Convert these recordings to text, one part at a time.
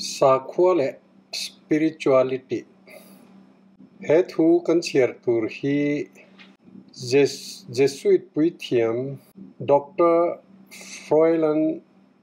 Sakhua leh Spirituality He thu kan chhiar tur hi Jesuit puithiam Doctor Froilan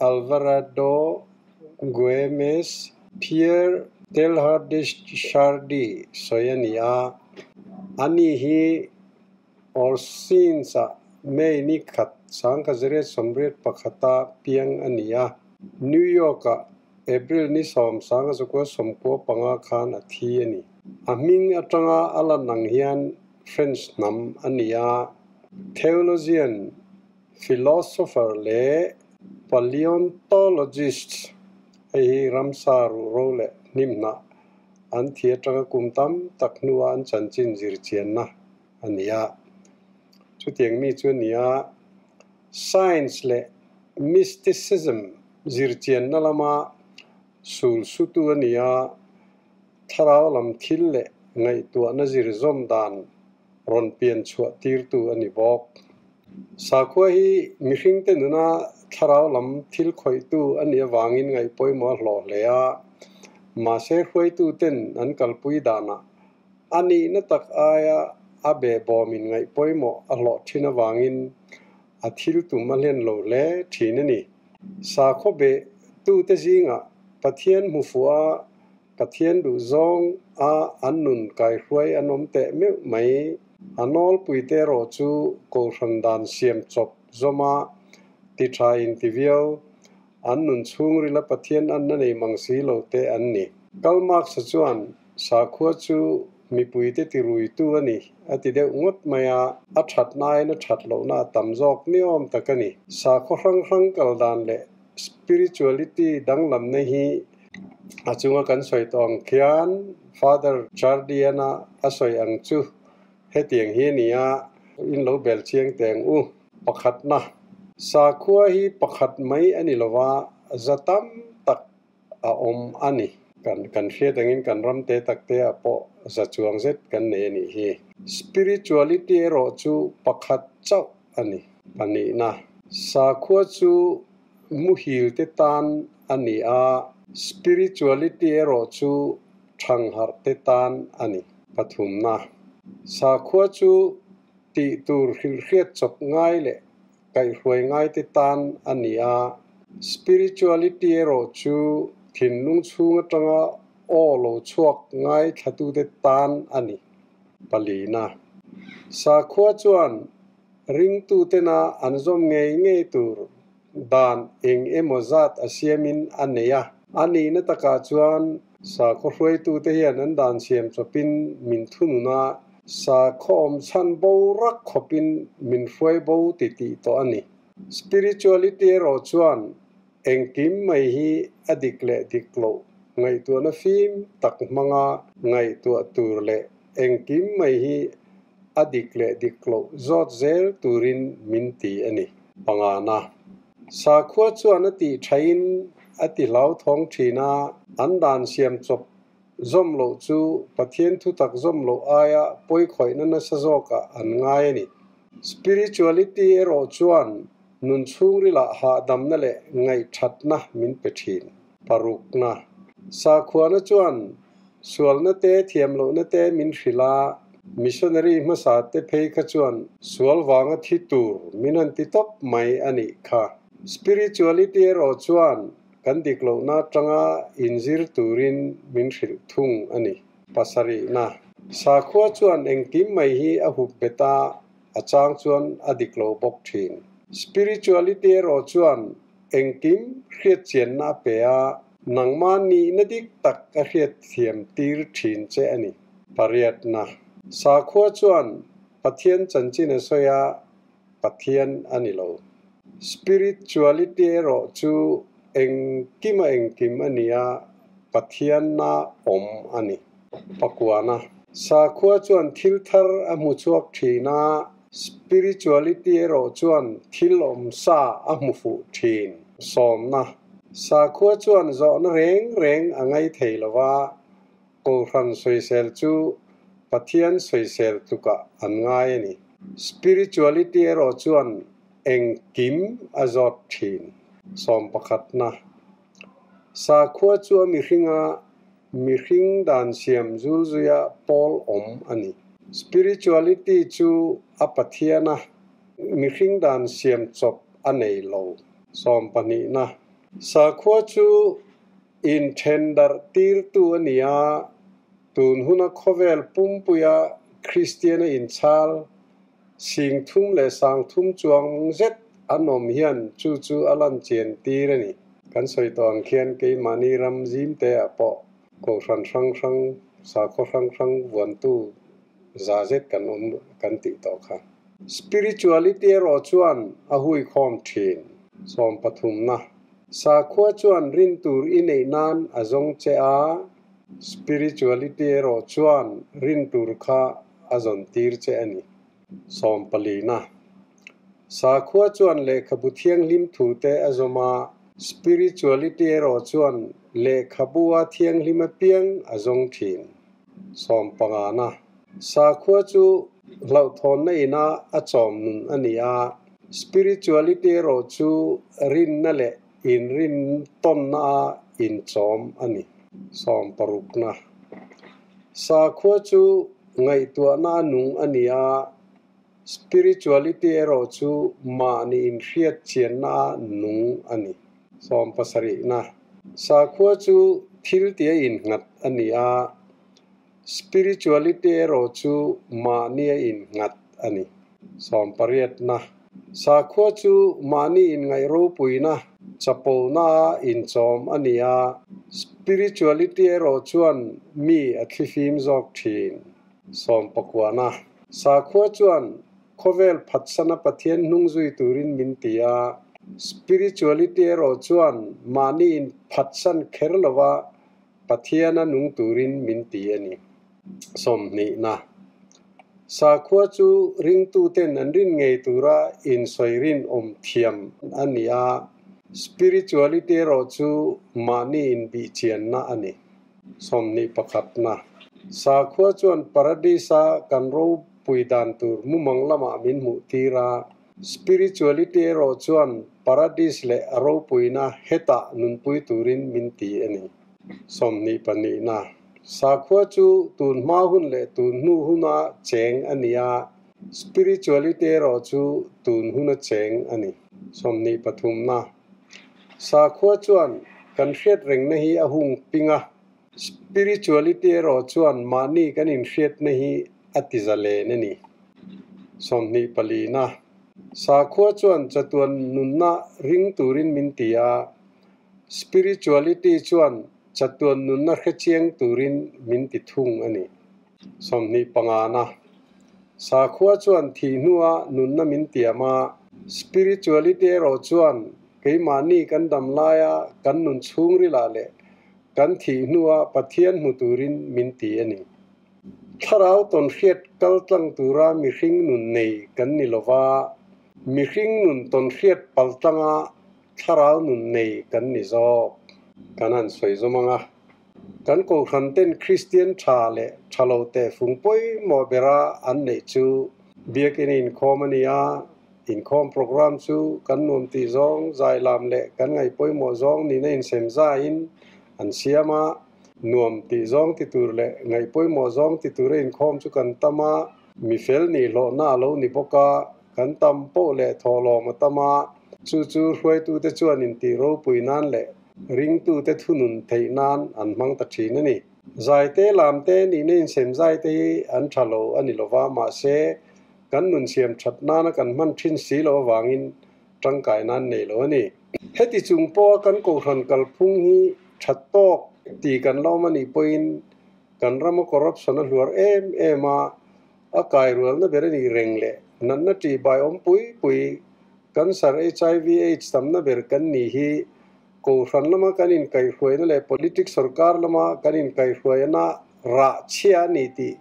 Alvarado Guemes Pierre Teilhard de Chardin sawi a ni a, ani hi Orsins-ah May ni khat 1981-a piang a ni a, New York-ah April ni 10, 1995 khan a thi a ni. A hming atanga a lan ang hian French hnam a ni a, theologian, philosopher leh paleontologist, hei hi ramsa ruhro leh hnimhnah an thi atanga kum tam tak hnua an chanchin zirchianna a ni a. Chutiang mi chu a ni a, science leh mysticism zirchianna lama sul sutu a ni a, thlarau lam thil leh ngaihtuahna zirzawm dan rawn pian chhuah tirtu a ni bawk. Sakhua hi mihringte nuna thlarau lam thil khawihtu a nih avangin ngaih pawimawh a hlawh hle a, mahse hruaituten an kalpui danah A nihna tak aia a behbawmin ngaih pawimawh a hlawh thin avangin a thil tum a hlen lo hle thin a ni. Sakhaw beh tute zingah Pathian hmu fuh a, Pathian duh zawng a an nun kaihruai an awm teh meuh mai. A nawlpuite erawh chu Kohhran dan siam chawp zawma ti tha in ti viau, an nun chhungrila Pathian anna nei mang si lo te an ni. Karl Marx-a chuan Sakhua chu mipuite tiruitu a ni, a ti deuh ngawt mai a, a thatnain a that lohna a tam zawk niawm tak a ni. Sakhaw hrang hrang kal dan leh spirituality danglamna hi a chunga kan sawi tawh ang khian Father Chardian-a a sawi ang chu hetiang hi a ni a, in lo bel chiang teh ang u. Pakhatna, Sakhua hi pakhat mai a ni lova, za tam tak a awm a ni. Kan kan hriat angin kan ram te tak te ah pawh za chuang zet kan nei a nih hi. Spirituality erawh chu pakhat chauh a ni. Pahnihna, Sakhua chu muhil te tan a ni a, spirituality erawh chu thangharh te tan a ni. Pathumna, Sakhua chu tih tur hrilhhriat chawp ngai leh kaihhruai ngaite tan a ni a, spirituality erawh chu thinlung chhung atanga aw lo chhuak ngai thlatute tan a ni. Palina. Sakhua chuan ringtutena an zawm ngei ngei tur dan eng emaw zat a siamin a nei a. A nihna takah chuan sakhaw hruaitute hian an dan siam chawpin min thunun a, Sakhaw awm chhan bo rak khawpin min hruai bo ti tih tawh a ni. Spirituality erawh chuan engkim mai hi a dik leh dik loh ngaihtuahna fim tak hmanga ngaihtuah tur leh engkim mai hi a dik leh dik loh zawt zel turin min ti a ni. Pangana. Sakhua chuan a tih thain a ti hlauthawng thin a, an dan siam chawp Zawm loh chu Pathian thutak zawm loh aia pawikhawihna nasa zawkah an ngai a ni. Spirituality erawh chuan nun chhungrilah hahdamna leh ngaihthatna min pe thin. Parukna. Sakhuana chuan sualna te thiam lohna te min hrilh a, missionary hmasa te phei kha chuan sual vanga thi tur min han ti tawp mai a nih kha. Spirituality erawh chuan Kan dik lohna atanga inzir turin min hrilh thung a ni. Pasarihna. Sakhua chuan engkim mai hi a hup bet a, a chang chuan a dik lo bawk thin. Spirituality erawh chuan engkim hriatchianna a pe a, nangmah nihna dik tak a hriatthiam tir thin che a ni. Pariatna. Sakhua chuan Pathian chanchin a sawi a, Pathian a ni lo. Spirituality erawh chu engkim a engkim a ni a, Pathianna awm a ni. Pakuana. Sakhua chuan thil thar a hmu chhuak thin a, spirituality erawh chuan thil awm sa a hmu fuh thin. Sawmna. Sakhua chuan zawhna reng reng a ngai thei lo va, Kohhran sawisel chu Pathian sawisel tlukah an ngai a ni. Spirituality erawh chuan engkim a zawt thin. Sawm pakhatna. Sakhua chu a mihringa mihring dan siam zul zuia pawl awm a ni. Spirituality chu a Pathian a, mihring dan siam chawp a nei lo. Sawmpahnihna. Sakhua chu inthen darh tirtu a ni a, tun huna khawvel pumpuia Kristiana inchhal sing thum leh sang thum chuang zet an awm hian chu chu a lan chian tir a ni. Kan sawi tawh ang khian keimahni ram zim te ah pawh kohhran hrang hrang, sakhaw hrang hrang vuantu za zet kan awm kan tih tawh kha. Spirituality erawh chuan a huikhawm thin. Sawmpathumna, Sakhua chuan rin tur i neih nan a zawng che a, spirituality erawh chuan rin tur kha a zawn tir che a ni. Sawmpalina, Sakhua chuan lehkhabu thianghlim thu te a zawm a, spirituality erawh chuan lehkhabua thianghlim apiang a zawng thin. Sawmpangana, Sakhua chu hlauhthawnna ina a chawm nun a ni a, spirituality erawh chu rinna leh inrin tawnna a inchawm a ni. Sawmparukna, Sakhua chu ngaihtuahna a nung a ni a, spirituality erawh chu mahni inhriat chianna a nung a ni. Sawmpasarihna, Sakhua chu thil tia innghat a ni a, Spirituality erawh chu mahni a innghat a ni. Sawmpariatna, Sakhua chu mahni inngaih ropuina, chapona a inchawm a ni a, spirituality erawh chuan mi a thlifim zawk thin. Sawmpakuana, Sakhua chuan khawvel phatsana Pathian hnung zui turin min ti a, spirituality erawh chuan mahni inphatsan kher lova Pathiana nung turin min ti a ni. Sawmhnihna, Sakhua chu ringtuten an rin ngei tura insawi rinawm thiam a ni a, spirituality erawh chu mahni inbihchianna a ni. Sawmhnih pakhatna, Sakhua chuan Paradis-a kan ropui dan tur mumang lamah min hmuh tir a, spirituality erawh chuan Paradis leh a ropuina hetah nunpui turin min ti a ni. Sawmhnih pahnihna, Sakhua chu tun hma hun leh tun hnu huna cheng a ni a, spirituality erawh chu tun huna cheng a ni. Sawmhnih pathumna, Sakhua chuan kan hriat rengna hi a hung ping a, spirituality erawh chuan mahni kan inhriatna hi a ti zalen a ni. Sawmhnih palina, Sakhua chuan chatuan nunna ring turin min ti a, spirituality chuan chatuan nunna hrechiang turin min ti thung a ni. Sawmhnih pangana, Sakhua chuan thih hnua nunna min tiam a, spirituality erawh chuan keimahni kan dam laia kan nun chhung rila leh kan thih hnua Pathian hmu turin min ti a ni. Thlarau tawn hriat kal tlang tura mihring nun nei kan ni lova, mihring nun tawn hriat pal tlanga thlarau nun nei kan ni zawk. Kan han sawi zawm ang a, kan kohhran ten Kristian tha leh tha lo teh fung pawimawh bera an neih chu biakin inkhawm a ni a, inkhawm program chu kan nuam tih zawng zai lam leh kan ngaih pawimawh zawng nihna insem zaiin an siam a, nuam tih zawng ti tur leh ngaih pawimawh zawng ti tura inkhawm chu kan tam a, mi fel nih hlawhna a lo ni bawk a, kan tam pawh leh thawhlawm a tam a, chu chu hruaitute chuan intih ropui nan leh ringtute thunun theih nan an hmang ta thin a ni. Zaite lamte nihna insem zaite hi an tha lo a ni lova, mahse kan nun siam that nana kan hman thin si loh avangin tangkai nan nei lo a ni. Heti chung pawha kan kohhran kalphung hi tha tawk tih kan la awm a nih pawhin kan rama corruption a hluar em em a, a kairualna ber a nih reng leh natna tih bai awm pui pui cancer, HIV, AIDS tamna ber kan nih hi kohhran lama kan inkaihhruaina leh politics sorkar lama kan inkaihhruaina rah chhia a ni tih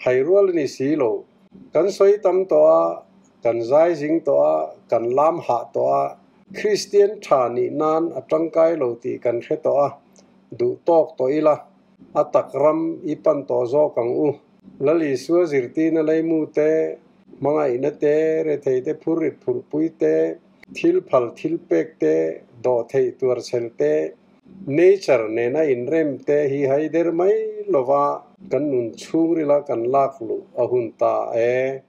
hairual a ni si lo. Kan sawi tam tawh a, kan zai zing tawh a, kan lam hah tawh a, Kristian tha nih nan a tangkai lo tih kan hre tawh a, duh tawk tawh ila, a tak ram i pan tawh zawk ang u. Lal Isua zirtirna leimu te, hmangaihna te, rethei te phurrit phurhpui te, thil phal thil pek te, dawh theih tuar chhel te, Nature nena inrem te hi haider mai lova kan nun chhungrila kan lak luh a hun ta e.